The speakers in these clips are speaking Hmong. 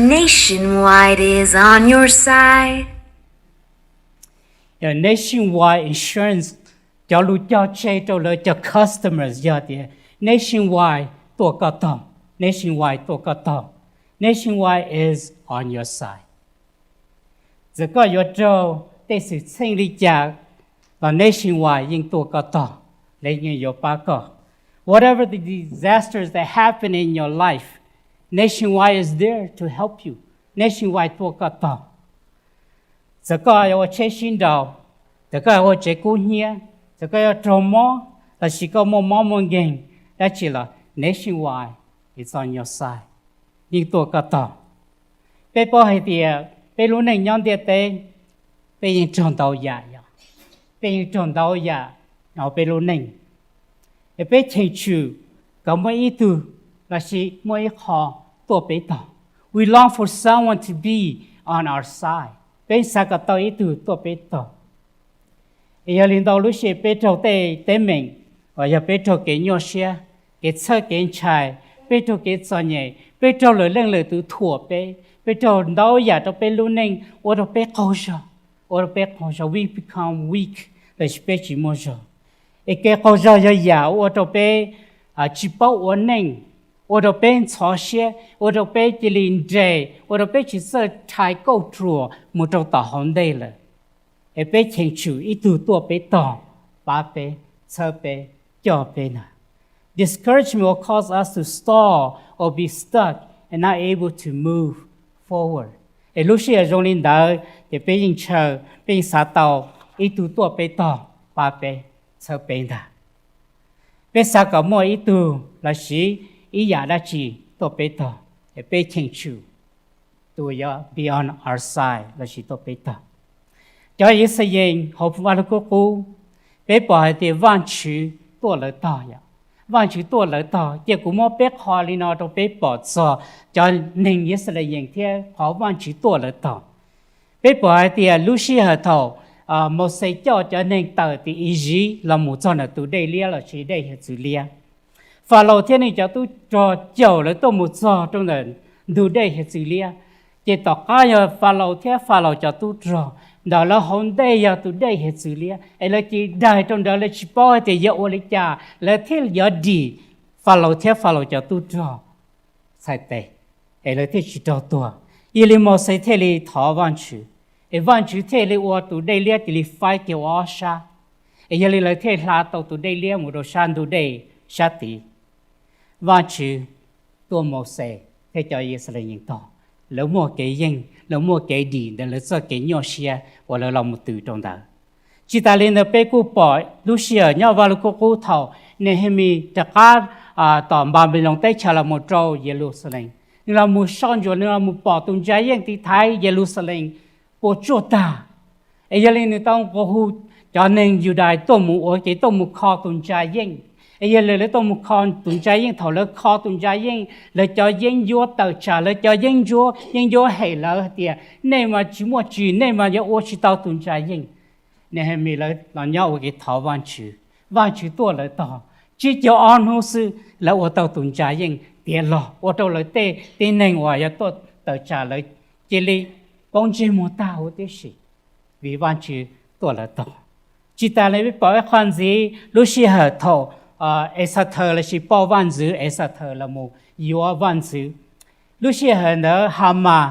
Nationwide is on your side. Nationwide Insurance cov lus cog tseg rau lawv cov customers yog tias Nationwide tuaj koj tog, Nationwide tuaj koj tog, Nationwide is on your side. Txawm koj yuav raug tej xwm txheej li cas los Nationwide yeej tuaj koj tog, lawv yeej yuav pab koj. Whatever the disasters that happen in your life, Nationwide is there to help you. Nationwide tuaj koj tog. Txawm koj yuav ua tsheb sib nraus, txawm koj yuav ua tsev kub hnyiab, txawm koj yuav raug mob, lossis koj muaj mob muaj nkeeg dab tsi los Nationwide is on your side, yeej tuaj koj tog. Peb paub hais tias peb lub neej nyob ntiaj teb, peb yeej raug ntau yam, yog peb yeej raug ntau yam hauv peb lub neej. Es peb cheem tsum kom muaj ib tug lossis muaj ib qho tuaj peb tog. We long for someone to be on our side. Peb xav kom tau ib tug tuaj peb tog. Es yog li ntau lub sij hawm peb raug tej teeb meem, uas yog peb raug kev nyuaj siab, kev txhawj kev ntshai, peb raug kev txom nyem, peb raug lwm leej lwm tus thuam peb, peb raug ntau yam rau peb lub neej ua rau peb qaug zog, ua rau peb qaug zog, we become weak, lossis peb tsis muaj zog. Es kev qaug zog yog yam ua rau peb tsis paub ua neej, ua rau peb ntxhov siab, ua rau peb cia li nres, ua rau peb tsis txawj rhais kauj ruam mus rau tom hauv ntej lawm. Es peb cheem tsum ib tug tuaj peb tog, pab peb, txhawb peb, coj peb na. Discouragement will cause us to stall or be stuck and not able to move forward. Es lub sij hawm zoo li ntawd ces peb yeej ntshaw, peb yeej xav tau ib tug tuaj peb tog, pab peb, txhawb peb ntag. Peb xav kom muaj ib tug lossis ib yam dab tsi tuaj peb tog, es peb cheem tsum tus yuav be on our side lossis tuaj peb tog. Cov Yixalayees hauv Vaj Lug Kub Qub, peb pom hais tias Vajtswv tuaj lawv tog yom. Vajtswv tuaj lawv tog, cia kuv muab peb qho li no rau peb pom txog cov neeg Yixalayees thiab qhov Vajtswv tuaj lawv tog. Peb pom hais tias lub sij hawm thaum Mauxes coj cov neeg tawm tim Iziv los mus txog ntawm tus dej liab lossis dej hiav txwv liab, Falaus thiab nws cov tub rog caum lawv tuaj mus txog rau ntawm ntug dej hiav txwv liab. Ces tom qab yog Falaus thiab Falaus cov tub rog, ntawm lawv hauv ntej yog tus dej hiav txwv liab, es lawv cia li daig rau nrad, lawv tsis paub hais tias yuav ua li cas lawv thiaj yuav dim Falaus thiab Falaus cov tub rog txhais tes, es lawv thiaj tsis raug tuag. Yog li Mauxes thiaj li thov Vajtswv, es Vajtswv thiaj li ua tus dej liab cia li faib kiag ua ob sab, es yog li lawv thiaj hla tau tus dej liab mus rau sab ntug dej sab tid. Vajtswv tuaj Mauxes thiab cov Yixalayees tog, lawv muaj kev yeej, lawv muaj kev dim ntawm lawv txoj kev nyuaj siab uas lawv los mus tws rau ntawd. Tsis tas li ntawd peb kuj pom lub sij hawm nyob Vaj Lug Kub Qub thaum Nehemis rov qab tom Npanpiloos teb chaws los mus rau Yeluxalees, nws los mus soj ntsuam, nws los mus pom tus ntsa yeej tiv thaiv Yeluxalees puas tsuaj tag. Es yog li nws tau nqua hu cov neeg Yudais tuaj mus ua ke, tuaj mus kho tus ntsa yeej. Es yog li lawv tuaj mus kho tus ntsa yeej, thaum lawv kho tus ntsa yeej, lawv cov yeeb ncuab tawm tsam, lawv cov yeeb ncuab, yeeb ncuab hem lawv hais tias, nej mas tsis muaj tswv, nej mas yuav ua tsis tau tus ntsa yeej. Nehemis lawv los nyob ua ke thov Vajtswv, Vajtswv tuaj lawv tog. Tsib caug ob hnub xwb lawv ua tau tus ntsa yeej tiav los, ua rau lawv tej tib neeg uas yog tuaj tawm tsam lawv cia li poob ntsej muag tag huv tib si, vim Vajtswv tuaj lawv tog. Tsis tas li peb pom ib qho ntxiv, lub sij hawm thaum Exathaws lossis poj vaj ntxwv Exathaws los mus yuav vaj ntxwv, lub sij hawm ntawd Hamas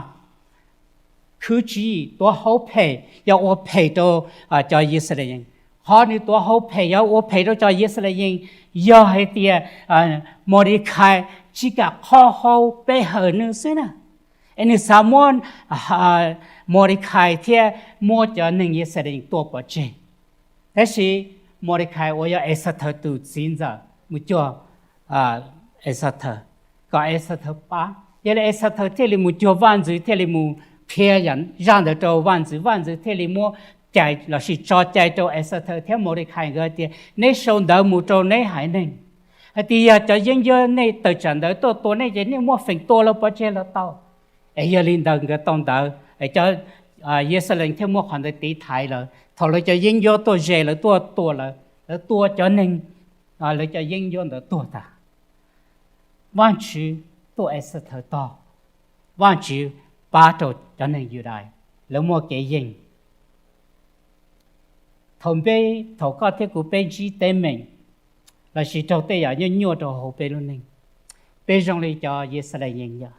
khwv tswv yim tuav hauv phem, yog ua phem rau cov Yixalayees. Qhov nws tuav hauv phem yog ua phem rau cov Yixalayees, yog hais tias Modikhais tsis kam kho hau pe hawm nws xwb na. Es nws xav muab Modikhais thiab muab cov neeg Yixalayees tua pov tseg. Tab sis Modikhais uas yog Exathaws tus txiv ntxawm mus cuag Exathaws, kom Exathaws pab. Yog li Exathaws thiaj li mus cuag vaj ntxwv, thiaj li mus qhia zaj ntawd rau vaj ntxwv. Vaj ntxwv thiaj li muab cai lossis tso cai rau Exathaws thiab Modikhais nkawd hais tias, neb sau ntawv mus rau neb haiv neeg hais tias yog cov yeeb ncuab nej tawm tsam ntawd tuaj tua nej ces nej muaj feem tua los pov tseg los tau. Es yog li ntawd nkawd tau ntawv, cov Yixalayees thiaj muab qhov ntawd tiv thaiv lawm. Thaum lawv cov yeeb ncuab tuaj ze lawv tuaj tua lawv, lawv tua cov neeg, lawv cov yeeb ncuab ntawd tuag tag. Vajtswv tuaj Exathaws tog, Vajtswv pab rau cov neeg Yudais, lawv muaj kev yeej. Thaum peb, thaum koj thiab kuv peb ntsib teeb meem lossis raug tej yam nyuaj nyuaj rau hauv peb lub neej, peb zoo li cov Yixalayees yom,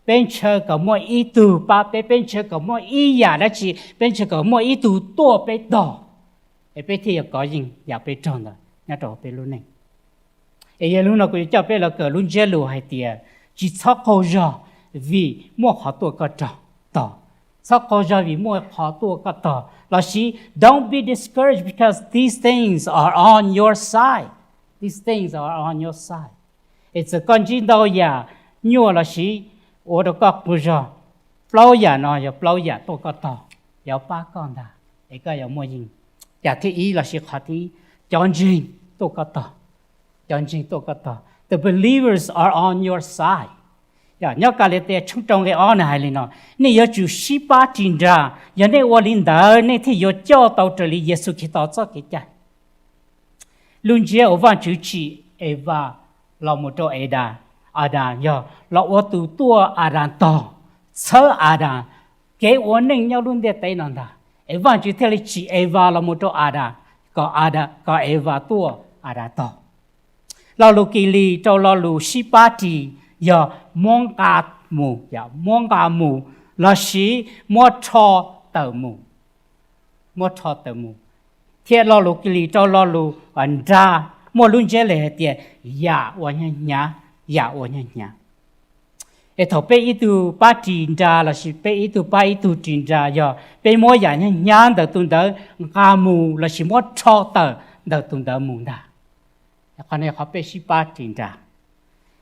peb ntshaw kom muaj ib tug pab peb, peb ntshaw kom muaj ib yam dab tsi, peb ntshaw kom muaj ib tug tuaj peb tog, es peb thiaj yuav kov yeej yam peb raug ntawd nyob rau hauv peb lub neej. Es yog li no kuv yuav coj peb los kawm lub ntsiab lus hais tias tsis txhob qaug zog vim muaj qhov tuaj koj tog. Txhob qaug zog vim muaj qhov tuaj koj tog, lossis don't be discouraged because these things are on your side. These things are on your side. Es txawm koj ntsib ntau yam nyuaj lossis ua rau koj qaug zog, plaub yam no yog plaub yam tuaj koj tog, yuav pab koj ntag, es koj yuav muaj yeej. Yam thib ib lossis qhov thib ib, cov ntseeg tuaj koj tog. Cov ntseeg tuaj koj tog. The believers are on your side. Yog nyob Kalatias tshooj rau nqe ob nws hais li no, nej yuav tsum sib pab ris nra, yog nej ua li ntawd nej thiaj yuav coj tau raws li Yexus Khetos txoj kev cai. Lub ntsiab uas Vajtswv tsim Evas los mus rau Adas, Adas yog los ua tus tuaj Adas tog, txhawb Adas kev ua neej nyob lub ntiaj teb no ntag. Es Vajtswv thiaj li tsim Evas los mus rau Adas, kom Adas, kom Evas tuaj Adas tog. Lo lus Kilis rau lo lus sib pab ris yog muab nqa mus, yog muab nqa mus, lossis muab rho tawm mus, muab rho tawm mus. Thiab lo lus Kilis rau lo lus nra muaj lub ntsiab lus hais tias yam uas hnyav hnyav, yam uas hnyav hnyav. Es thaum peb ib tug pab ris nra lossis peb ib tug pab ib tug ris nra yog peb muab yam hnyav hnyav ntawm tus ntawd nqa mus lossis muab rho tawm ntawm tus ntawd mus ntag. Qhov no qhov peb sib pab ris nra.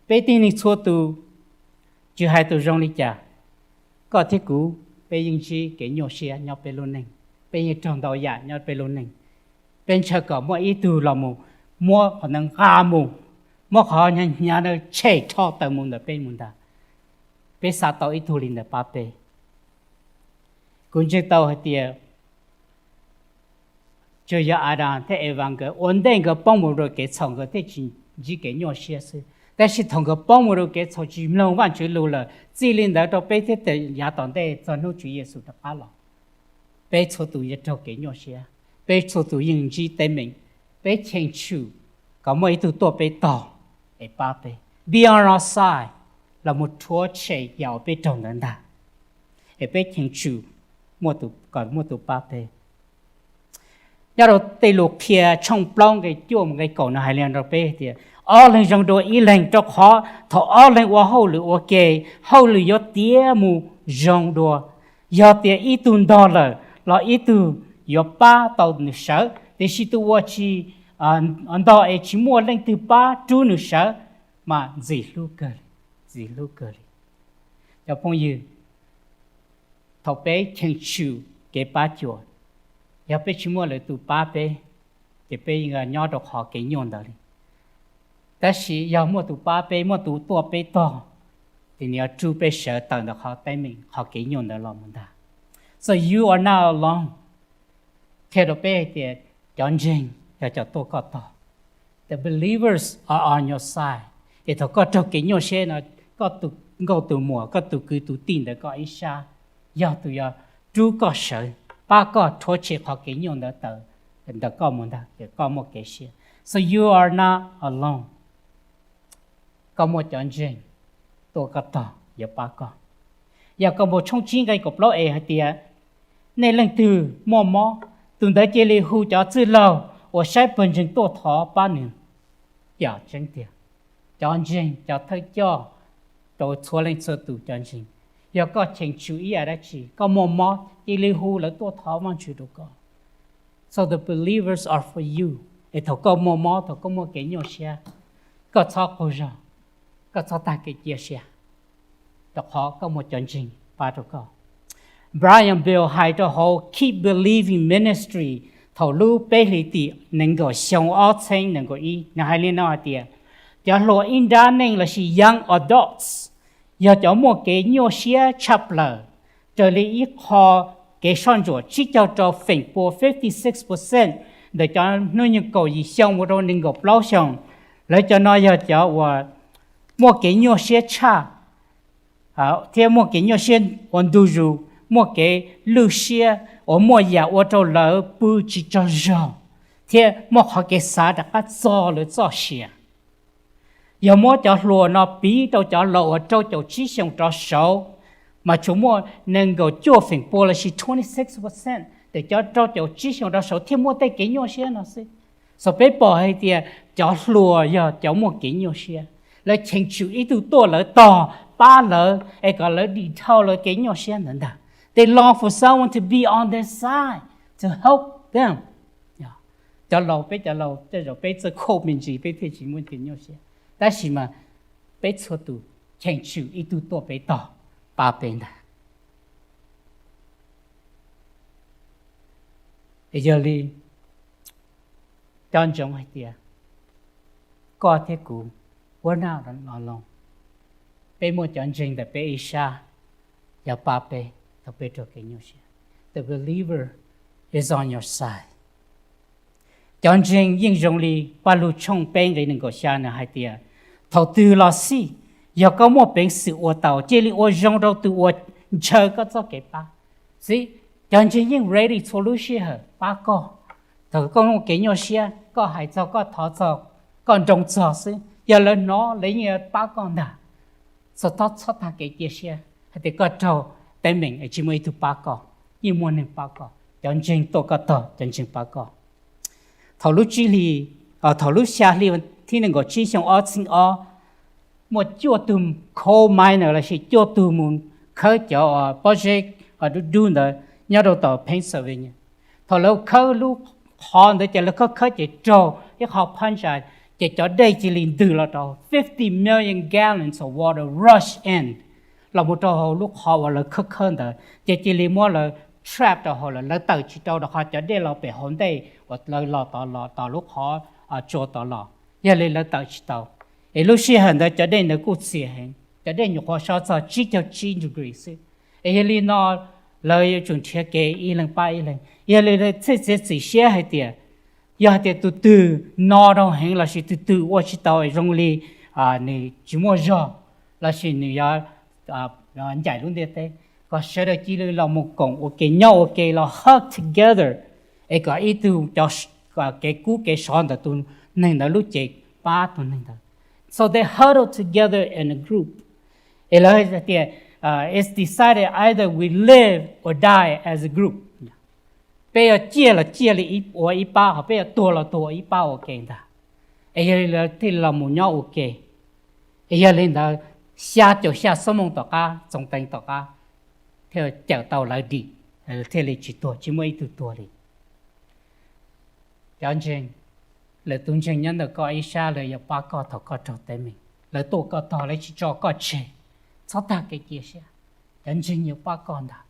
Peb tib neeg txhua tus, tsis hais tus zoo li cas, koj thiab kuv, peb yeej ntsib kev nyuaj siab nyob peb lub neej, peb yeej raug ntau yam nyob peb lub neej. Peb ntshaw kom muaj ib tug los mus muab qhov ntawd nqa mus, muab qhov hnyav hnyav ntawd tshem rho tawm mus ntawm peb mus ntag. Peb xav tau ib tug li ntawd pab peb. Kuv ntseeg tau hais tias tsuas yog Adas thiab Evas nkawd ua ntej nkawd poob mus rau kev txhaum nkawd thiaj tsis ntsib kev nyuaj siab xwb, tab sis thaum nkawd poob mus rau kev txhaum tsis mloog Vajtswv lus lawm, txij li ntawd rau peb thiab yav tom ntej txog hnub Tswv Yexus rov qab los, peb txhua tus yuav raug kev nyuaj siab, peb txhua tus yeej ntsib teeb meem. Peb cheem tsum kom muaj ib tug tuaj peb tog es pab peb, be on our side, los mus rhuav tshem yam uas peb raug ntawd ntag. Es peb cheem tsum kom muaj tus pab peb. Nyob rau tej lus qhia tshooj plaub nqe cuaj mus nqe kaum no hais li no rau peb tias, ob leeg zoo dua ib leeg, rau qhov thaum ob leeg ua hauj lwm ua ke, hauj lwm yuav tiav mus zoo dua. Yog tias ib tug ntog lawm los ib tug yuav pab tau nws sawv, tiam sis tus uas tsis ntog es tsis muaj leej twg pab rub nws sawv mas ntxim hlub kawg li, ntxim hlub kawg li. Cov phooj ywg, thaum peb cheem tsum kev pab cuam, yog peb tsis muaj lwm tus pab peb, ces peb yeej nyob rau qhov kev nyuaj ntawd li. Tab sis yog muaj tus pab peb, muaj tus tuaj peb tog, ces nws yuav rub peb sawv tawm ntawm qhov teeb meem, qhov kev nyuaj ntawd los mus ntag. So you are not alone. Qhia rau peb hais tias cov ntseeg yog cov tuaj koj tog. The believers are on your side. Es thaum koj raug kev nyuaj siab no, koj tus nkauj tus muam, koj tus kwv tus tij ntawm koj ib sab yog tus yuav rub koj sawv, pab koj rhuav tshem qhov kev nyuaj ntawd tawm ntawm koj mus ntag, ces koj muaj kev siab. So you are not alone. Koj muaj cov ntseeg tuaj koj tog yuav pab koj. Yog Nkauj Npaus tshooj tsib nqe kaum plaub es hais tias, nej leej twg muaj mob, tus ntawd cia li hu cov txwj laug uas saib pawg ntseeg tuaj thov pab nws. Yog tseeb tiag, cov ntseeg, cov thawj coj rau txhua leej txhua tus cov ntseeg, yog koj cheem tsum ib yam dab tsi, koj muaj mob, cia li hu lawv tuaj thov Vajtswv rau koj. So the believers are for you. Es thaum koj muaj mob, thaum koj muaj kev nyuaj siab, koj txhob qaug zog, koj txhob tag kev cia siab, rau qhov koj muaj cov ntseeg pab rau koj. Brian Bell hais rau hauv Keep Believing Ministry thaum lub peb hlis tim nees nkaum xyoo ob txhiab nees nkaum ib, nws hais li no hais tias, cov hluas ib nrab neej lossis young adults yog cov muaj kev nyuaj siab tshaj plaws, raws li ib qho kev soj ntsuam tsib caug rau feem pua fifty six percent ntawm cov hnub nyoog kaum yim xyoo mus rau nees nkaum plaub xyoo. Lawv cov no yog cov uas muaj kev nyuaj siab tshaj. thiab muaj kev nyuaj siab uas ntu zus, muaj kev lwj siab uas muaj yam ua rau lawv pw tsis tsaug zog, thiab muaj qhov kev xav rov qab txog lawv txoj sia. Yog muab cov hluas no piv rau cov laus uas rau caum tsib xyoos rov saud, mas tsuas muaj nees nkaum cuaj feem pua lossis twenty six percent ntawm cov rau caum tsib xyoos rov saud thiaj muaj tej kev nyuaj siab no xwb. So peb pom hais tias cov hluas yog cov muaj kev nyuaj siab. Lawv cheem tsum ib tug tuaj lawv tog, pab lawv es kom lawv dim dhau lawv kev nyuaj siab ntawd ntag. They long for someone to be on their side to help them. Cov laus, peb cov laus tej zaum peb txawj quote me ntsis peb thiaj tsis muaj kev nyuaj siab, tab sis mas peb txhua tus cheem tsum ib tug tuaj peb tog, pab peb ntag. Yog li, cov ntsoov hais tias koj thiab kuv, we're not alone. Peb muaj cov ntseeg ntawm peb ib sab, yog pab peb thaum peb raug kev nyuaj siab. The believer is on your side. Cov ntseeg yeej zoo li Paj Lug tshooj peb nqe nees nkaum xya nws hais tias, thaum twg los xij, yog koj muaj peev xwm ua tau, cia li ua zoo rau tus uas ntshaw koj txoj kev pab. Xib, cov ntseeg yeej ready txhua lub sij hawm pab koj. Thaum koj muaj kev nyuaj siab, koj hais txog, koj thov txog, koj nroo txog xwb, yog lawv hnov lawv yeej yuav pab koj ntag. Txhob, txhob tag kev cia siab hais tias koj raug teeb meem es tsis muaj ib tug pab koj, yeej muaj neeg pab koj, cov ntseeg tuaj koj tog, cov ntseeg pab koj. Thaum lub tsib hli, thaum lub xya hli thib nees nkaum tsib xyoo ob txhiab ob, muaj cuaj tug coal miner lossis cuaj tug mus khawb cov pob zeb dub dub ntawd nyob rau tom Pennsylvania. Thaum lawv khawb lub qhov ntawd ces lawv khawb khawb ces raug ib qho phab ntsa, ces cov dej cia li ntws los rau fifty million gallons of water rush in los mus rau hauv lub qhov uas lawv khawb khawb ntawd, ces cia li muab lawv trap rau hauv lawm, lawv tawm tsis tau rau qhov cov dej los pem hauv ntej uas lawv los tod los tom lub qhov tsua tod los, yog li lawv tawm tsis tau. Es lub sij hawm ntawd cov dej ntawd kuj txias heev, cov dej nyuam qhuav sov txog tsib caug tsib degree xwb. Es yog li no lawv yuav tsum nrhiav kev ib leeg pab ib leeg. Yog li lawv thiaj txiav txim siab hais tias yog hais tias tus twg no rau heev lossis tus twg ua tsis tau zoo li nws tsis muaj zog lossis nws yuav ncaim lub ntiaj teb, kom sawv daws cia li los mus koom ua ke, nyob ua ke los hug together, es kom ib tug kev kub kev sov ntawm tus neeg ntawd lub cev pab tus neeg ntawd. So they huddle together in a group. Es lawv hais tias, it's decided either we live or die as a group. Peb yuav ciaj los ciaj li ua ib pab, ho peb yuav tuag los tuag ua ib pab ua ke ntag. Es yog li lawv thiaj los mus nyob ua ke. Es yog li ntawd, xya caum xya xuab moos tom qab, Txoos Teev tom qab, thiaj cawm tau lawv dim, thiaj li tsis tuag, tsis muaj ib tug tuag li. Cov ntseeg, lwm tus ntseeg nyob ntawm koj ib sab, lawv yuav pab koj thaum koj raug teeb meem, lawv tuaj koj tog, lawv tsis tso koj tseg. Txhob tag kev cia siab, cov ntseeg yuav pab koj ntag.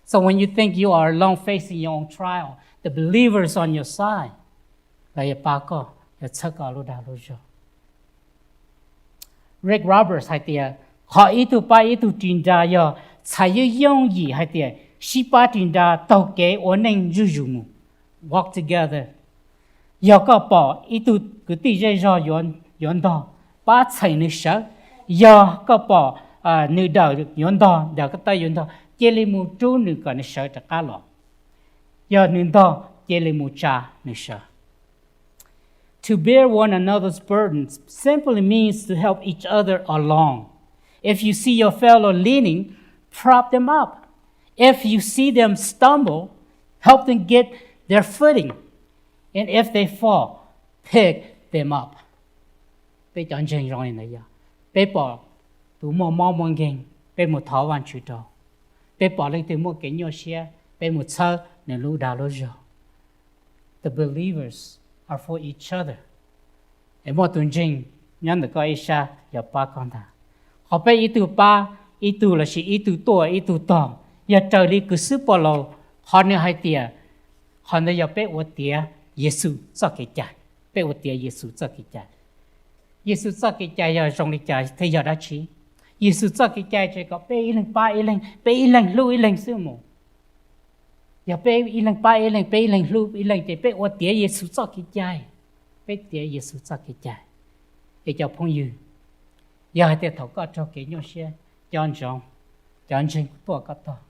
So when you think you are alone facing your own trial, the believers on your side, lawv yuav pab koj, yuav txhawb koj lub dag lub zog. Rick Roberts hais tias, qhov ib tug pab ib tug ris nra yog txhais yooj yooj yim hais tias sib pab ris nra taug kev ua neej zuj zus mus, walk together. Yog koj pom ib tug kwv tij zej zog yuav ntog, pab txheem nws sawv. Yog koj pom nws dawm yuav ntog, dawm koj taw yuav ntog, cia li mus rub nws kom nws sawv rov qab los. Yog nws ntog, cia li mus tsa nws sawv. To bear one another's burdens simply means to help each other along. If you see your fellow leaning, prop them up. If you see them stumble, help them get their footing. And if they fall, pick them up. Peb cov ntseeg zoo li ntawd yog, peb pom tus muaj mob muaj nkeeg, peb mus thov Vajtswv rau. Peb pom leej twg muaj kev nyuaj siab, peb mus txhawb nws lub dag lub zog. The believers are for each other. Es muaj tus ntseeg nyob ntawm koj ib sab yuav pab koj ntag. Qhov peb ib tug pab ib tug lossis ib tug tuaj ib tug tog, yog raws li kws xwb pom laus, qhov nws hais tias, qhov ntawd yog peb ua tiav Yexus txoj kev cai. Peb ua tiav Yexus txoj kev cai. Yexus txoj kev cai yog zoo li cas thiab yog dab tsi? Yexus txoj kev cai ces kom peb ib leeg pab ib leeg, peb ib leeg hlub ib leeg xwb mus. Yog peb ib leeg pab ib leeg, peb ib leeg hlub ib leeg ces peb ua tiav Yexus txoj kev cai. Peb tiav Yexus txoj kev cai. Es cov phooj ywg, yog hais tias thaum koj raug kev nyuaj siab, Nco ntsoov, cov ntseeg tuaj koj tog.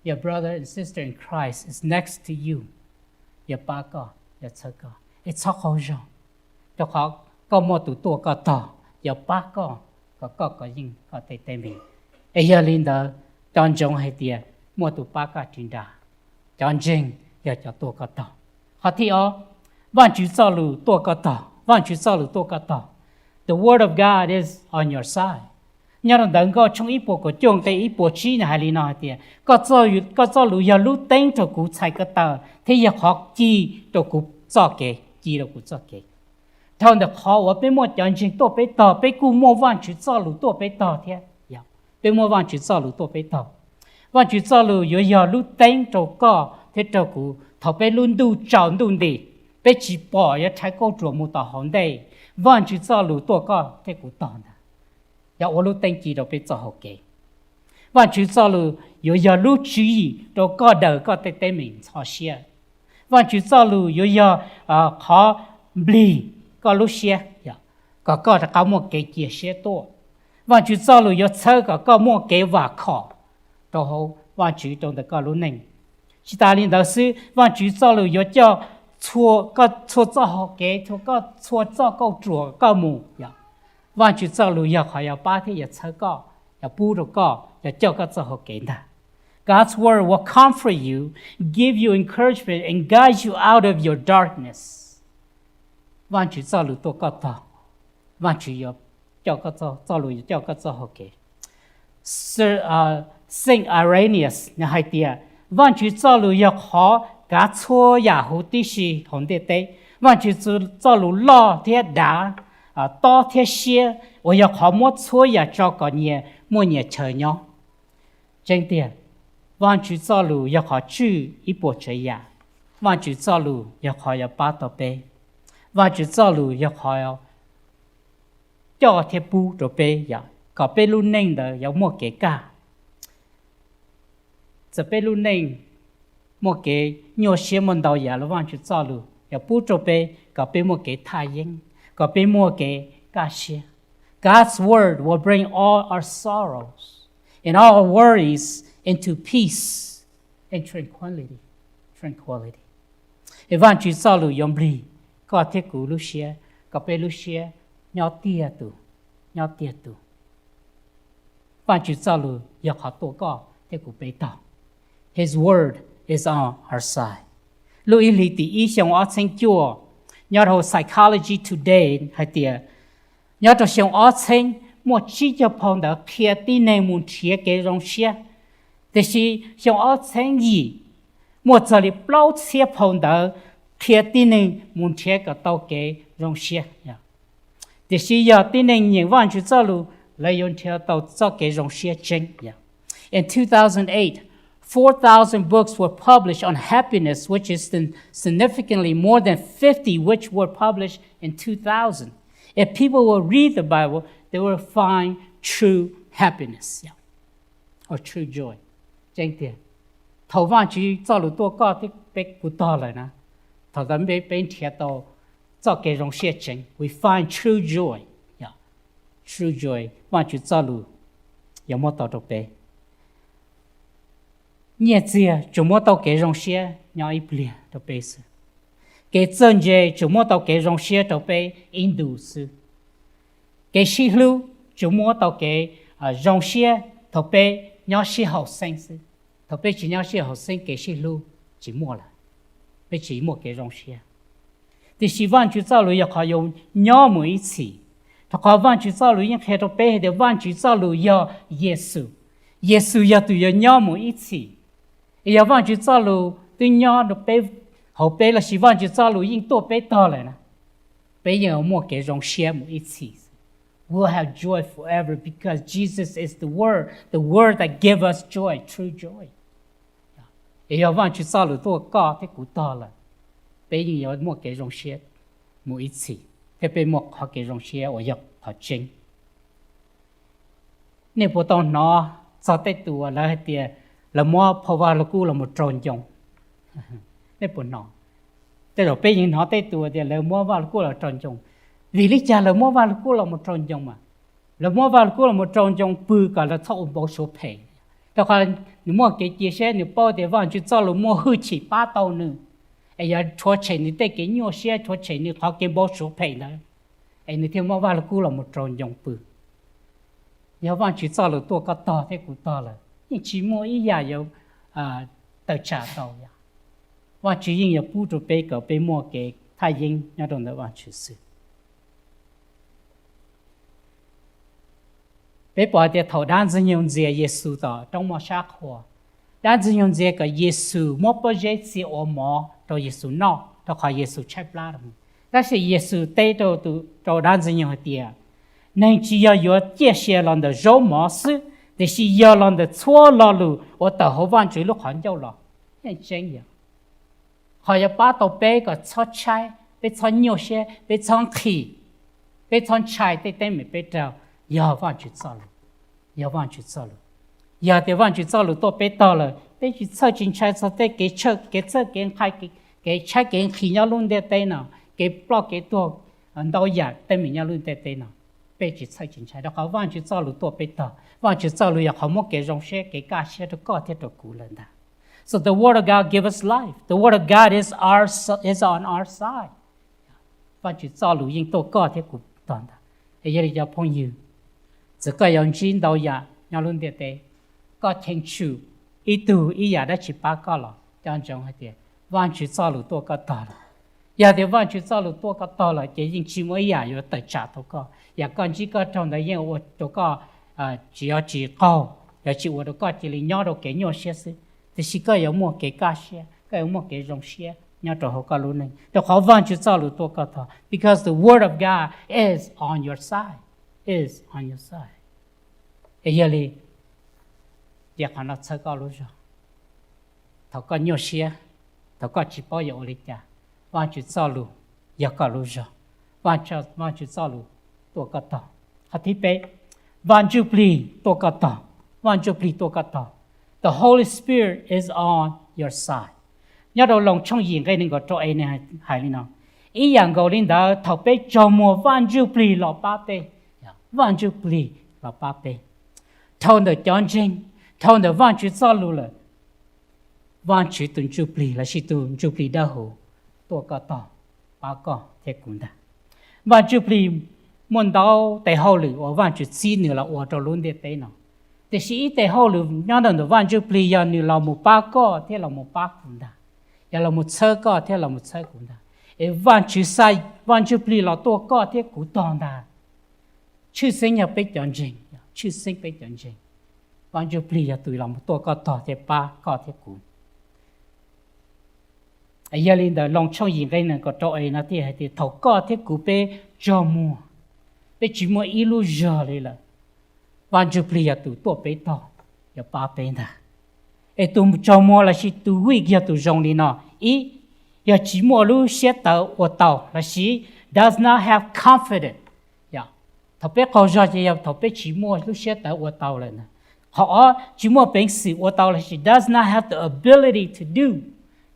Your brother and sister in Christ is next to you. Yuav pab koj, yuav txhawb koj, es txhob qaug zog, rau qhov koj muaj tus tuaj koj tog, yuav pab koj kom koj kov yeej koj tej teeb meem. Es yog li ntawd, nco ntsoov hais tias muaj tus pab koj ris nra. Cov ntseeg yog cov tuaj koj tog. Qhov thib ob, Vajtswv txoj lus tuaj koj tog. Vajtswv txoj lus tuaj koj tog. The word of God is on your side. Nyob rau Ntawv Nkauj tshooj ib puas kaum cuaj nqe ib puas tsib na hais li no hais tias, koj txoj lus yog lub teeb rau kuv txhais ko taw thiab yog qhov ci rau kuv txoj kev, ci rau kuv txoj kev. Dhau ntawm qhov uas peb muaj cov ntseeg tuaj peb tog, peb kuj muaj Vajtswv txoj lus tuaj peb tog thiab. Peb muaj Vajtswv txoj lus tuaj peb tog. Vajtswv txoj lus yuav yog lub teeb rau koj thiab rau kuv thaum peb lub ntuj tsaus ntuj nti, peb tsis pom yuav rhais kauj ruam mus tom hauv ntej. Vajtswv txoj lus tuaj koj thiab kuv tog ntag, yog ua lub teeb ci rau peb txoj hau kev. Vajtswv txoj lus yuav yog lub tswv yim rau koj daws koj tej teeb meem ntxhov siab. Vajtswv txoj lus yuav yog qhov nplig koj lub siab, kom koj rov qab muaj kev cia siab tuaj. Vajtswv txoj lus yuav txhawb kom koj muaj kev vam khom rau hauv Vajtswv rau ntawm koj lub neej. Tsis tas li ntawd xwb, Vajtswv txoj lus yuav coj koj txhua txoj hau kev, txhua koj txhua txoj kauj ruam koj mus. Vajtswv txoj lus yog qhov yuav pab thiab yuav txhawb koj, yuav pub rau koj, yuav coj koj txoj hau kev ntag. God's word will comfort you, give you encouragement, and guide you out of your darkness. Vajtswv txoj lus tuaj koj tog, Vajtswv yuav coj koj txoj, txoj lus yuav coj koj txoj hau kev. Saint Irenaeus nws hais tias, Vajtswv txoj lus yog qhov kav txhua yam huv tib si hauv ntiaj teb. Vajtswv txoj lus loj thiab dav, tob thiab siab uas yog qhov muab txhua yam tso kom nyias muaj nyias chaw nyob. Tseeb tiag, Vajtswv txoj lus yog qhov tswj ib puas tsav yam. Vajtswv txoj lus yog qhov yuav pab tau peb. Vajtswv txoj lus yog qhov coj thiab pub rau peb, kom peb lub neej ntawd yuav muaj kev kaj. Txawm peb lub neej muaj kev nyuaj siab muaj ntau yam los Vajtswv txoj lus yuav pub rau peb kom peb muaj kev thaj yeeb, kom peb muaj kev kaj siab. God's word will bring all our sorrows and all our worries into peace and tranquility. Tranquility. Es Vajtswv txoj lus yuav nplig koj thiab kuv lub siab, kom peb lub siab nyob tiag tus, nyob tiag tus. Vajtswv txoj lus yog qhov tuaj koj thiab kuv peb tog. His word is on our side. Lub ib hlis tim ib xyoo ob txhiab cuaj, nyob rau Psychology Today hais tias, nyob rau xyoo ob txhiab muaj tsib caug phau ntawv qhia tib neeg mus nrhiav kev zoo siab. Tiam sis xyoo ob txhiab yim, muaj txog li plaub txhiab phau ntawv qhia tib neeg mus nrhiav kom tau kev zoo siab. Tiam sis yog tib neeg nyeem Vajtswv txoj lus, lawv yuav nrhiav tau txoj kev zoo siab tseeb. In two thousand eight, four thousand books were published on happiness, which is significantly more than fifty which were published in two thousand. If people will read the Bible, they will find true happiness or true joy. Tseeb tiag, thaum Vajtswv txoj lus tuaj koj thiab peb kuv tog lawm na, thaum ntawd peb nrhiav tau txoj kev zoo siab tseeb. We find true joy. True joy, Vajtswv txoj lus yuav muab tau rau peb. Nyiaj txiag tsuas muab tau kev zoo siab nyob ib pliag rau peb xwb. Kev txawj ntse tsuas muab tau kev zoo siab rau peb ib ntus xwb. Kev sib hlub tsuas muab tau kev zoo siab thaum peb nyob sib haum xeeb xwb. Thaum peb tsis nyob sib haum xeeb, kev sib hlub tsis muaj lawm, peb tsis muaj kev zoo siab. Tiam sis Vajtswv txoj lus yog qhov yuav nyob mus ib txhis, rau qhov Vajtswv txoj lus yeej qhia rau peb hais tias Vajtswv txoj lus yog Yexus. Yexus yog tus yuav nyob mus ib txhis. Yog Vajtswv txoj lus twb nyob rau peb, hauv peb lossis Vajtswv txoj lus yeej tuaj peb tog lawm na, peb yeej muaj kev zoo siab mus ib txhis. We'll have joy forever because Jesus is the Word, the Word that give us joy, true joy. Yog Vajtswv txoj lus tuaj koj thiab kuv tog lawm, peb yeej yuav muaj kev zoo siab mus ib txhis, thiab peb muaj qhov kev zoo siab uas yog qhov tseeb. Nej puas tau hnov txog tej tus uas lawv hais tias lawv muab phau Vaj Lug Kub los mus rau ncoo? Nej puas hnov? Tej zaum peb yeej hnov tej tus tias lawv muab Vaj Lug Kub los rau ncoo. Vim li cas lawv muab Vaj Lug Kub los mus rau ncoo mas? Lawv muab Vaj Lug Kub los mus rau ncoo pw kom lawv txhob ua npau suav phem. Rau qhov nws muaj kev cia siab, nws paub tias Vajtswv txoj lus muaj hwj chim pab tau nws, es yog rhuav tshem nws tej kev nyuaj siab, rhuav tshem nws qhov kev npau suav phem ntawd, es nws thiaj muab Vaj Lug Kub los mus rau ncoo pw. Yog Vajtswv txoj lus tuaj koj tog thiab kuv tog lawm, yeej tsis muaj ib yam yuav tawm tsam tau. Vajtswv yeej yuav pub rau peb kom peb muaj kev thaj yeeb nyob rau ntawm Vajtswv xwb. Peb pom hais tias thaum dab Ntxwg Nyoog ntxias Yexus tom roob moj sab qhua, dab Ntxwg Nyoog ntxias kom Yexus muab pob zeb txia ua mov rau Yexus noj rau qhov Yexus tshaib plab. Tab sis Yexus teb rau, rau dab Ntxwg Nyoog hais tias, neeg tsis yog yuav ciaj sia los ntawm zaub mov xwb, tiam sis yog los ntawm txhua lo lus uas tawm hauv Vajtswv lub qhov ncauj los. Yeej tseeb yog qhov yuav pab tau peb kom txhob tshaib, peb txhob nyuaj siab, peb txhob nqhis, peb txhob ntshai tej teeb meem peb raug, yog Vajtswv txoj lus. Yog Vajtswv txoj lus. Yog tias Vajtswv txoj lus tuaj peb tog lawm, peb tsis txhawj tsis ntshai txog tej kev txhawj kev nqhis, kev tshaib kev nqhis nyob lub ntiaj teb no, kev ploj kev tuag, ntau yam teeb meem nyob lub ntiaj teb no, peb tsis txhawj tsis ntshai rau qhov Vajtswv txoj lus tuaj peb tog. Vajtswv txoj lus yog qhov muab kev zoo siab kev kaj siab rau koj thiab rau kuv lawm ntag. So the word of God give us life. The word of God is our, is on our side. Vajtswv txoj lus yeej tuaj koj thiab kuv tog ntag. Es yog li cov phooj ywg, txawm koj yuav ntsib ntau yam nyob lub ntiaj teb, koj cheem tsum ib tug ib yam dab tsi pab koj los coj ntsoov hais tias Vajtswv txoj lus tuaj koj tog lawm. Yog tias Vajtswv txoj lus tuaj koj tog lawm ces yeej tsis muaj ib yam yuav tawm tsam tau koj. Yam koj ntsib koj raug ntawd yeej ua rau koj tsis, yuav tsis qaug, yuav tsis ua rau koj cia li nyob rau kev nyuaj siab xwb, tiam sis koj yuav muaj kev kaj siab, koj yuav muaj kev zoo siab nyob rau hauv koj lub neej rau qhov Vajtswv txoj lus tuaj koj tog, because the word of God is on your side, is on your side. Es yog li, cia qhov no txhawb koj lub zog. Thaum koj nyuaj siab, thaum koj tsis paub yuav ua li cas, Vajtswv txoj lus yog koj lub zog. Vajtswv txoj lus tuaj koj tog. Qhov thib peb, Vaj Ntsuj Plig tuaj koj tog. Vaj Ntsuj Plig tuaj koj tog. The Holy Spirit is on your side. Nyob rau Loos tshooj yim nqe nees nkaum rau e nws hais li no: Ib yam nkaus li ntawd, thaum peb tsaug muag, Vaj Ntsuj Plig los pab peb. Vaj Ntsuj Plig los pab peb. Dhau ntawm cov ntseeg, dhau ntawm Vajtswv txoj lus lawm, Vajtswv tus Ntsuj Plig lossis tus Ntsuj Plig Dawb Huv tuaj koj tog, pab koj thiab kuv ntag. Vaj Ntsuj Plig muaj ntau tes hauj lwm uas Vajtswv txib nws los ua rau lub ntiaj teb no, tiam sis ib tes hauj lwm nyob ntawm Vaj Ntsuj Plig yog nws los mus pab koj thiab los mus pab kuv ntag, yog los mus txhawb koj thiab los mus txhawb kuv ntag. Es Vajtswv xa Vaj Ntsuj Plig los tuaj koj thiab kuv tog ntag. Tshwj xeeb yog peb cov ntseeg, tshwj xeeb peb cov ntseeg, Vaj Ntsuj Plig yog tus los mus tuaj koj tog thiab pab koj thiab kuv. Yog li ntawd Loos tshooj yim nqe nees nkaum rau e no thiaj hais tias thaum koj thiab kuv peb tsaug muag, peb tsis muaj ib lub zog li lawm, Vaj Ntsuj Plig yog tus tuaj peb tog, yog pab peb ntag. Es tus tsaug muag lossis tus weak yog tus zoo li no: ib, yog tsis muaj lub siab tawv ua tau lossis does not have confidence. Thaum peb qaug zog ces yog thaum peb tsis muaj lub siab tawv ua tau lawm ntag. Qhov ob, tsis muaj peev xwm ua tau lossis does not have the ability to do.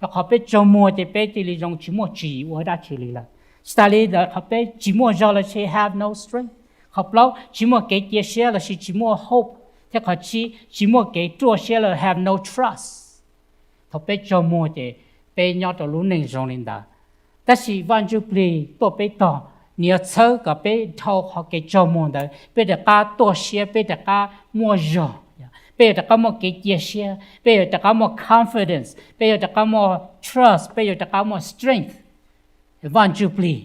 Rau qhov peb tsaug muag ces peb cia li zoo tsis muaj tswv yim ua dab tsi li lawm. Tsis tas li ntawd, qhov peb tsis muaj zog lossis have no strength. Qhov plaub, tsis muaj kev cia siab lossis tsis muaj hope, thiab qhov tsib, tsis muaj kev ruaj siab lossis have no trust. Thaum peb tsaug muag ces peb nyob rau lub neej zoo li ntawd. Tab sis Vaj Ntsuj Plig tuaj peb tog, nws yuav txhawb kom peb dhau qhov kev tsaug muag ntawd, peb rov qab tuaj siab, peb rov qab muaj zog, peb yuav rov qab muaj kev cia siab, peb yuav rov qab muaj confidence, peb yuav rov qab muaj trust, peb yuav rov qab muaj strength. Vaj Ntsuj Plig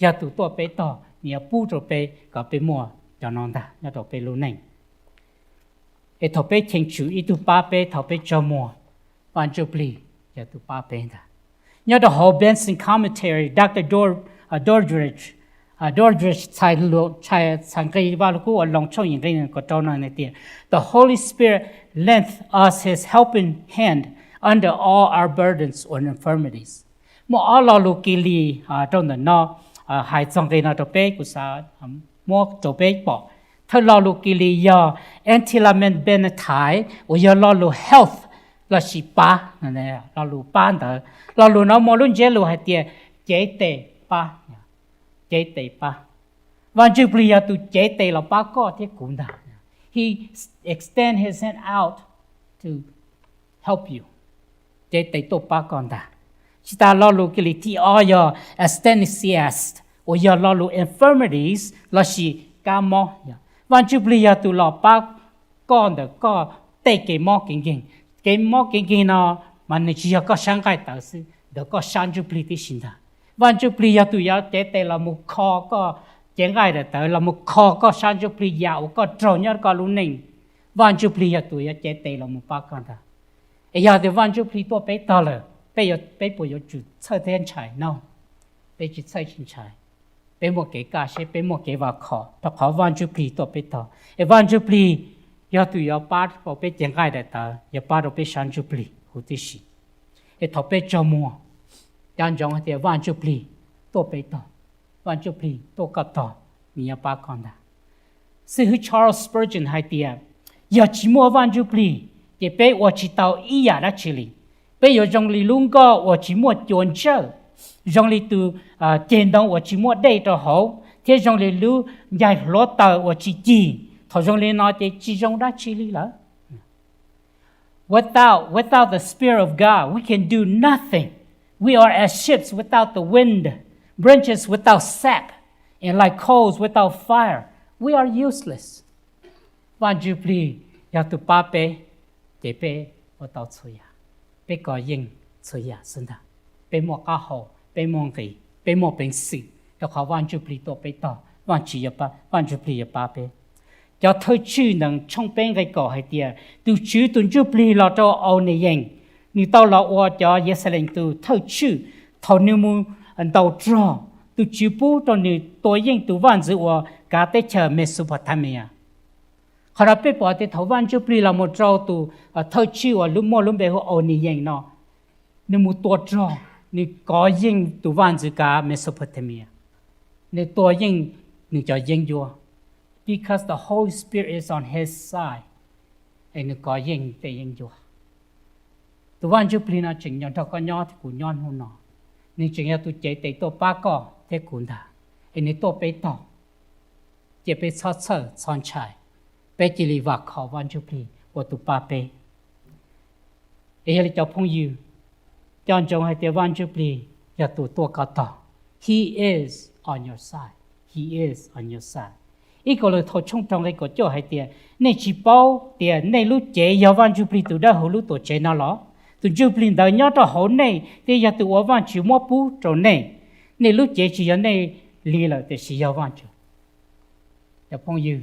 yog tus tuaj peb tog, nws yuav pub rau peb kom peb muaj cov no ntag nyob rau peb lub neej. Es thaum peb cheem tsum ib tug pab peb thaum peb tsaug muag, Vaj Ntsuj Plig yog tus pab peb ntag. Nyob rau hauv Benson Commentary, Doctor Dor-, Doddridge, Doddridge txhais nqi Vaj Lug Kub uas Loos tshooj yim nqe nees nkaum rau no hais tias, the Holy Spirit lends us his helping hand under all our burdens or infirmities. Muaj ob lo lus Kilis rau ntawm no hais txog nqe no rau peb, kuv xav muab rau peb pom. Thawj lo lus Kilis yog antilambenthai, uas yog lo lus health lossis pab. Lo lus pab ntawd, lo lus no muaj lub ntsiab lus hais tias cev tes pab, cev tes pab. Vaj Ntsuj Plig yog tus cev tes los pab koj thiab kuv ntag. He extend his hand out to help you, cev tes tuaj pab koj ntag. Tsis tas lo lus Kilis thib ob yog asthenias, uas yog lo lus infirmities lossis kab mob. Vaj Ntsuj Plig yog tus los pab koj ntawm koj tej kev mob kev nkeeg. Kev mob kev nkeeg no mas nws tsis yog koj sab nqaij tawv xwb, ntawm koj sab ntsuj plig tib si ntag. Vaj Ntsuj Plig yog tus yuav cev tes los mus kho koj cev nqaij daim tawv, los mus kho koj sab ntsuj plig yam uas koj raug nyob koj lub neej. Vaj Ntsuj Plig yog tus yuav cev tes los mus pab koj ntag. Es yog tias Vaj Ntsuj Plig tuaj peb tog lawm, peb, peb puas yuav tsum txhawj thiab ntshai no? Peb tsis txhawj tsis ntshai. Peb muaj kev kaj siab, peb muaj kev vam khom rau qhov Vaj Ntsuj Plig tuaj peb tog. Es Vaj Ntsuj Plig yog tus yuav pab rau peb cev nqaij daim tawv, yuav pab rau peb sab ntsuj plig huv tib si. Es thaum peb tsaug muag, nco ntsoov hais tias Vaj Ntsuj Plig tuaj peb tog, Vaj Ntsuj Plig tuaj koj tog, nws yuav pab koj ntag. Xib hwb Charles Spurgeon hais tias, yog tsis muaj Vaj Ntsuj Plig, ces peb ua tsis tau ib yam dab tsi li. Peb yuav zoo li lub nkoj uas tsis muaj cua ntsawj, zoo li tus ceg ntoo uas tsis muaj dej rau hauv, thiab zoo li lub ncaig hluav taws uas tsis cig. Thaum zoo li no ces tsis zoo dab tsi li lawm. Without, without the Spirit of God, we can do nothing. We are as ships without the wind, branches without sap, and like coals without fire. We are useless. Vaj Ntsuj Plig yog tus pab peb, ces peb ua tau txhua yam, peb kov yeej txhua yam xwb ntag. Peb muaj qab hau, peb muaj nqis, peb muaj peev xwm, rau qhov Vaj Ntsuj Plig tuaj peb tog, Vaj Ntsuj Plig yuav pab peb. Cov Thawjtswj ntawm tshooj peb nqe kaum hais tias, tus Tswv tus Ntsuj Plig los rau Auniyees, nws tau los ua cov Yeluxalees tus thawj tswj. Thaum nws mus ntaus rog, tus Tswv pub rau nws tua yeej tus vaj ntxwv uas kav teb chaws Mesopotamia. Qhov no peb pom tias thaum Vaj Ntsuj Plig los mus rau tus thawj tswj uas muaj lub npe hu Auniyees no, nws mus tua rog, nws kov yeej tus vaj ntxwv kav Mesopotamia, nws tua yeej nws cov yeeb ncuab, because the Holy Spirit is on his side, es nws kov yeej tej yeeb ncuab. Tus Vaj Ntsuj Plig no tseem nrog koj nyob thiab kuv nyob hnub no, nws tseem yog tus cev tes tuaj pab koj thiab kuv ntag, es nws tuaj peb tog. Cia peb txhob txhawj txhob ntshai, peb cia li vam khom Vaj Ntsuj Plig ua tus pab peb. Es yog li cov phooj ywg, nco ntsoov hais tias Vaj Ntsuj Plig yog tus tuaj koj tog. He is on your side. He is on your side. Ib Kauleethaus tshooj rau nqe kaum cuaj hais tias, nej tsis paub tias nej lub cev yog Vaj Ntsuj Plig tus dawb huv lub tuam tsev no los? Tus Ntsuj Plig ntawd nyob rau hauv nej thiab yog tus uas Vajtswv muab pub rau nej. Nej lub cev tsis yog nej li lawm tiam sis yog Vajtswv. Cov phooj ywg,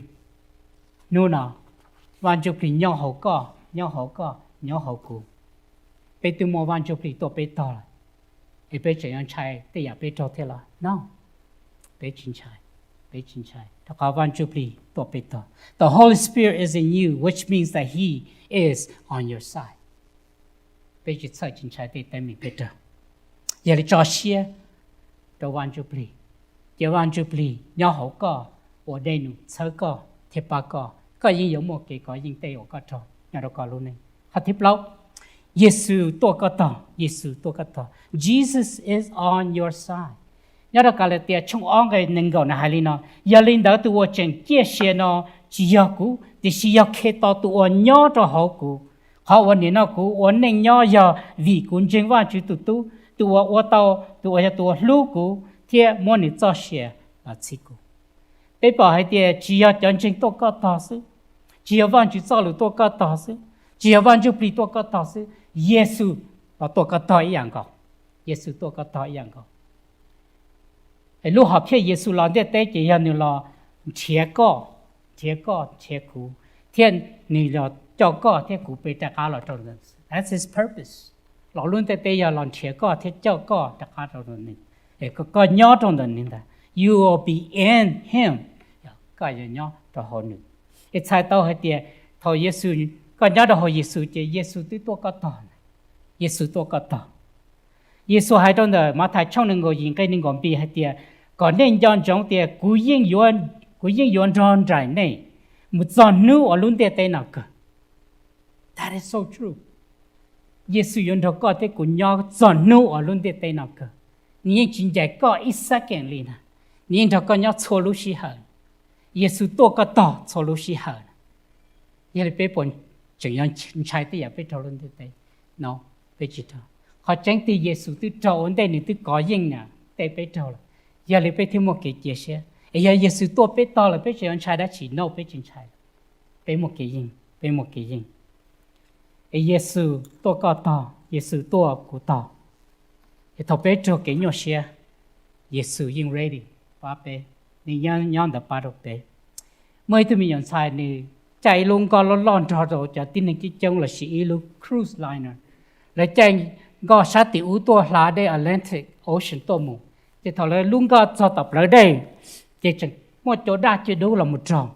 hnub no Vaj Ntsuj Plig nyob hauv koj, nyob hauv koj, nyob hauv kuv. Peb twb muaj Vaj Ntsuj Plig tuaj peb tog lawm, es peb tseem yuav ntshai tej yam peb raug thiab los? No, peb tsis ntshai, peb tsis ntshai, rau qhov Vaj Ntsuj Plig tuaj peb tog. The Holy Spirit is in you, which means that he is on your side. Peb tsis txhawj tsis ntshai tej teeb meem peb raug. Yog li tso siab rau Vaj Ntsuj Plig, cia Vaj Ntsuj Plig nyob hauv koj, ua dej num txhawb koj thiab pab koj, koj yeej yuav muaj kev kov yeej tej uas koj raug nyob rau koj lub neej. Qhov thib plaub, Yexus tuaj koj tog, Yexus tuaj koj tog. Jesus is on your side. Nyob rau Kalatias tshooj ob nqe nees nkaum na hais li no, yog li ntawd tus uas tseem ciaj sia no tsis yog kuv, tiam sis yog Khetos tus uas nyob rau hauv kuv. Qhov uas nim no kuv ua neej nyob yog vim kuv ntseeg Vajtswv tus Tub, tus uas ua tau, tus uas yog tus uas hlub kuv thiab muab nws txoj sia los txhiv kuv. Peb pom hais tias tsis yog cov ntseeg tuaj koj tog xwb, tsis yog Vajtswv txoj lus tuaj koj tog xwb, tsis yog Vaj Ntsuj Plig tuaj koj tog xwb, Yexus los tuaj koj tog ib yam nkaus. Yexus tuaj koj tog ib yam nkaus. Es lub hom phiaj Yexus los ntiaj teb ces yog nws los nrhiav koj, nrhiav koj, nrhiav kuv, thiab nws los coj koj thiab kuv peb rov qab los rau ntawm. That's his purpose. Los lub ntiaj teb yog los nrhiav koj thiab coj koj rov qab rau ntawm nws. Koj nyob rau ntawm nws ntag. You will be in him. Koj yuav nyob rau hauv nws. Es txhais tau hais tias thaum Yexus, koj nyob rau hauv Yexus ces Yexus twb tuaj koj tog. Yexus tuaj koj tog. Yexus hais rau ntawm Mathais tshooj nees nkaum yim nqe nees nkaum npis hais tias, kom nej nco ntsoov tias kuv yeej yuav, kuv yeej yuav nrog nraim nej mus txog hnub uas lub ntiaj teb no kawg. That is so true. Yexus yuav nrog koj thiab kuv nyob txog hnub uas lub ntiaj teb no kawg. Nws yeej tsis ncaim koj ib second li na. Nws yeej nrog koj nyob txhua lub sij hawm. Yexus tuaj koj tog txhua lub sij hawm. Yog li peb puas tseem yuav ntshai tej yam peb raug lub ntiaj teb no? Peb tsis raug. Qhov tseeb tiag Yexus twb raug ua ntej, nws twb kov yeej na tej peb raug lawm. Yog li peb thiaj muaj kev cia siab. Es yog Yexus tuaj peb tog lawm peb tseem yuav ntshai dab tsi? No, peb tsis ntshai. Peb muaj kev yeej, peb muaj kev yeej. Es Yexus tuaj koj tog, Yexus tuaj kuv tog. Es thaum peb raug kev nyuaj siab, Yexus yeej ready pab peb, nws nyob ntawd pab rau peb. Muaj ib tug me nyuam ntxhais nws caij ib lub nkoj loj loj nrog rau cov tib neeg coob coob los sis ib lub cruise liner. Lawv caij nkoj sab tim ub tuaj hla dej Atlantic Ocean tuaj mus. Ces thaum lawv lub nkoj txog tom plawv dej, ces tseem muaj cua daj cua dub los mus raug.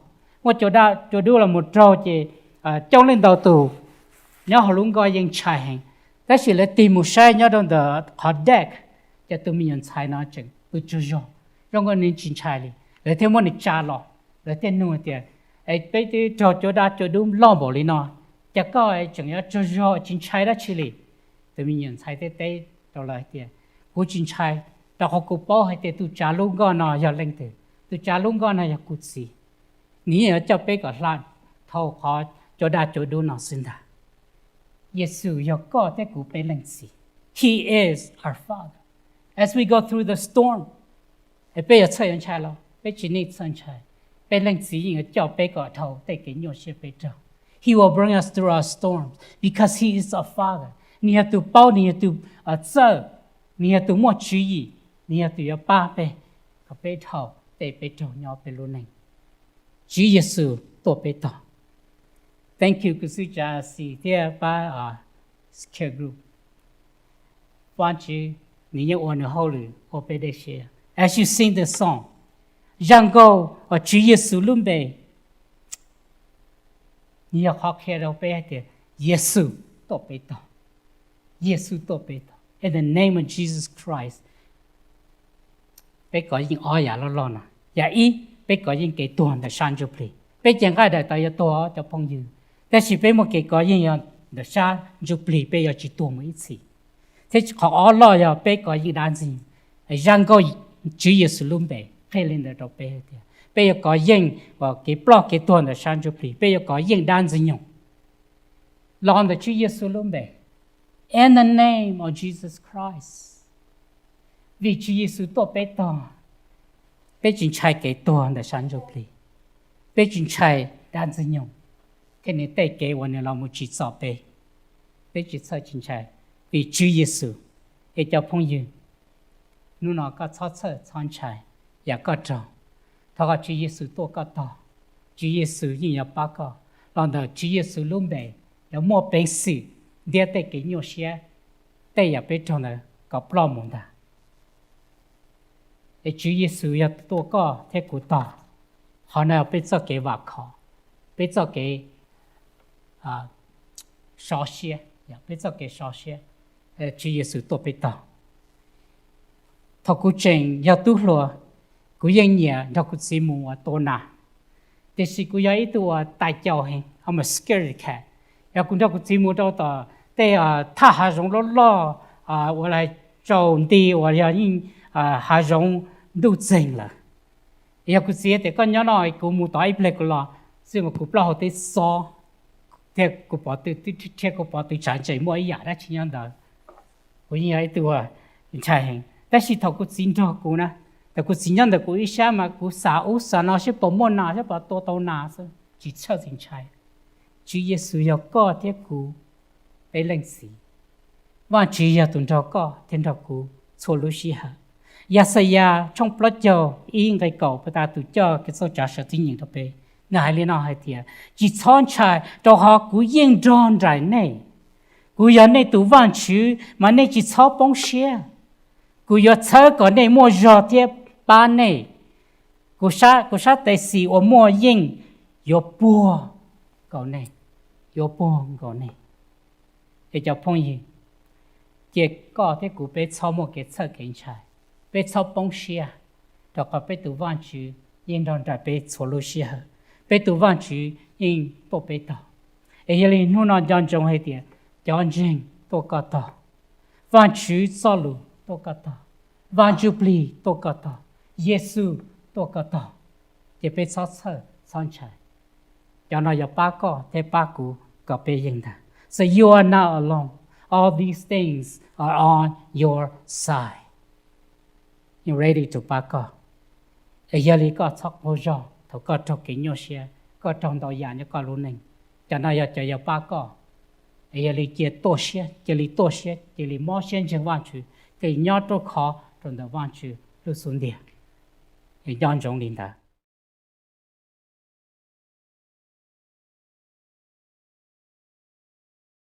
Muaj cua daj cua dub los mus raug ces coob leej ntau tus nyob hauv lub nkoj yeej ntshai heev. Tab sis lawv tig mus saib nyob rau ntawm qhov deck, ces tus me nyuam ntxhais no tseem pw tsaug zog, zoo nkaus nws tsis ntshai li. Lawv thiaj muab nws tsa los, lawv thiaj nug tias, Es peb twb raug cua daj cua dub loj npaum li no, cas koj tseem yuav tsaug zog tsis ntshai dab tsi li? Tus me nyuam ntxhais thiaj teb rau lawv hais tias, Kuv tsis ntshai, rau qhov kuv paub hais tias tus tsav lub nkoj no yog leej twg. Tus tsav lub nkoj no yog kuv Txiv. Nws yeej yuav coj peb kom hla dhau qhov cua daj cua dub no xwb ntag. Yexus yog koj thiab kuv peb leej Txiv. He is our Father. As we go through the storm, peb yuav txhawj yuav ntshai los peb tsis need txhawj ntshai. Peb leej Txiv yeej yuav coj peb kom dhau tej kev nyuaj siab peb raug. He will bring us through our storms because He is our Father. Nws yog tus paub, nws yog tus txawj, nws yog tus muaj tswv yim, nws yog tus yuav pab peb kom peb dhau tej peb raug nyob peb lub neej. Tswv Yexus tuaj peb tog. Thank you, kuv xib Tsav Xis thiab pab care group. Vaajtswv nws yeej ua nws hauj lwm ua peb dej siab. As you sing the song, zaj nkauj uas Tswv Yexus lub npe, nws yog qhov qhia rau peb hais tias Yexus tuaj peb tog. Yexus tuaj peb tog. In the name of Jesus Christ, peb kov yeej ob yam loj loj no. Yam ib, peb kov yeej kev tuag ntawm sab ntsuj plig. Peb cev nqaij daim tawv yuav tuag cov phooj ywg, tab sis peb muaj kev kov yeej yog ntawm sab ntsuj plig peb yuav tsis tuag mus ib txhis. Thiab qhov ob loj yog peb kov yeej dab ntxwg nyoog. Zaj nkauj Tswv Yexus lub npe qhia li ntawd rau peb tias peb yuav kov yeej kev ploj kev tuag ntawm sab ntsuj plig, peb yuav kov yeej dab ntxwg nyoog los ntawm Tswv Yexus lub npe. In the name of Jesus Christ. Vim Tswv Yexus tuaj peb tog, peb tsis ntshai kev tuag ntawm sab ntsuj plig, peb tsis ntshai dab ntxwg nyoog thiab nws tej kev uas nws los mus tsim txom peb. Peb tsis txhawj tsis ntshai vim Tswv Yexus. Es cov phooj ywg, hnub no koj txhob txhawj txhob ntshai yam koj raug. Thov kom Tswv Yexus tuaj koj tog. Tswv Yexus yeej yuav pab koj. Los ntawm Tswv Yexus lub npe yuav muaj peev xwm ntiab tej kev nyuaj siab, tej yam peb raug ntawd kom ploj mus ntag. Es Tswv Yexus yog tuaj koj thiab kuv tog. Qhov no yog peb txoj kev vam khom, peb txoj kev sov siab, peb txoj kev sov siab. Tswv Yexus tuaj peb tog. Thaum kuv tseem yog tub hluas, kuv yeej nyiam nrog kuv txiv mus ua tua nas. Tiam sis kuv yog ib tug uas tais caus heev, I'm a scaredy cat. Yog kuv nrog kuv txiv mus rau tom tej thaj hav zoov loj loj, ua li tsaus nti uas yog yeej hav zoov ntuj txeeg lawm. Yog kuv txiv tias koj nyob no kuv mus tom ib pliag kuv los, txij mas kuv plaub hau twb xob, thiab kuv pov tw, thiab kuv pov tw tshav ntseg muaj ib yam dab tsi nyob ntawd. Kuv yeej yog ib tug ntshai heev, tab sis thaum kuv txiv nrog kuv na, thaum kuv txiv nyob ntawm kuv ib sab mas kuv xav ub xav no seb puas muaj nas, seb puas tua tau nas xwb, tsis txhawj tsis ntshai. Tswv Yexus yog koj thiab kuv peb leej txiv. Vaajtswv yog tus nrog koj thiab nrog kuv txhua lub sij hawm. Yaxayas tshooj plaub caug ib nqe kaum puag ta tus coj kev txooj tsav sawv txij nyeem rau peb, nws hais li no hais tias, tsis txhob ntshai, rau qhov kuv yeej nrog nraim nej. Kuv yog nej tus Vaajtswv, mas nej tsis txhob poob siab. Kuv yuav txhawb kom nej muaj zog thiab pab nej. Kuv sab tes xis uas muaj yeej yuav puag nkaus nej, yuav puag nkaus nej. Es cov phooj ywg, cia koj thiab kuv peb txhob muaj kev txhawj kev ntshai, peb txhob poob siab, rau qhov peb tus Vaajtswv yeej nrog nraim peb txhua lub sij hawm. Peb tus Vaajtswv yeej tuaj peb tog. Es yog li hnub no nco ntsoov hais tias cov ntseeg tuaj koj tog, Vaajtswv txoj lus tuaj koj tog, Vaj Ntsuj Plig tuaj koj tog, Yexus tuaj koj tog, ces peb txhob txhawj txhob ntshai. Cov no yog pab koj thiab pab kuv kom peb yeej ntag. So you are not alone. All these things are on your side. Ready to pab koj. Es yog li koj txhob qaug zog thaum koj raug kev nyuaj siab, koj raug ntau yam nyob koj lub neej. Cov no yog cov yuav pab koj. Es yog li cia tuaj siab, cia li tuaj siab, cia li mob siab ntseeg Vajtswv, cia li nyob ruaj khov rau ntawm Vajtswv lub xub ntiag. Nco ntsoov li ntawd.